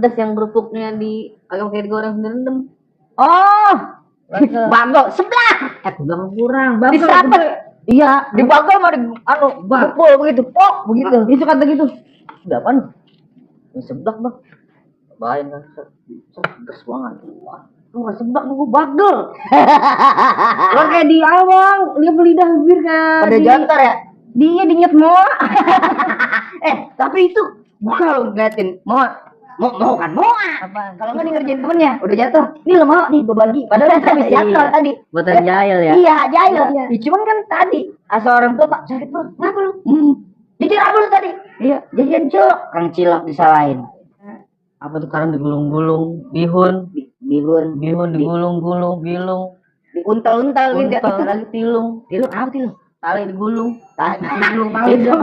pedas yang kerupuknya di agak kayak digoreng direndam. Oh, bagel sebelah. Bilang kurang. Di siapa? Iya, Di bagel mah di pukul begitu, pok begitu. Itu kata gitu. Udah apaan? Ini seblak bang. Bayin kan, pedas banget. Lu nggak seblak, lu bagel. Lo kayak di awang, dia belidah bibir kan. Pada jantar ya? Dia dinyet moa. Tapi itu bukan lo ngeliatin mau kan moa. Kalau nggak ngerjain temennya udah jatuh. Ini lo mau nih gue bagi. Padahal itu habis jatuh tadi. Buatan jahil ya. Iya jahil. Ya, cuman kan tadi asal orang tua pak sakit lu. Kenapa lu? Jujur apa lu tadi? Iya. Jajan cilok. Kang cilok disalahin. Apa tuh sekarang digulung-gulung, bihun digulung-gulung, bilung. Diuntal-untal gitu. Tilung. Tilung apa tilung? Tali digulung. Tilung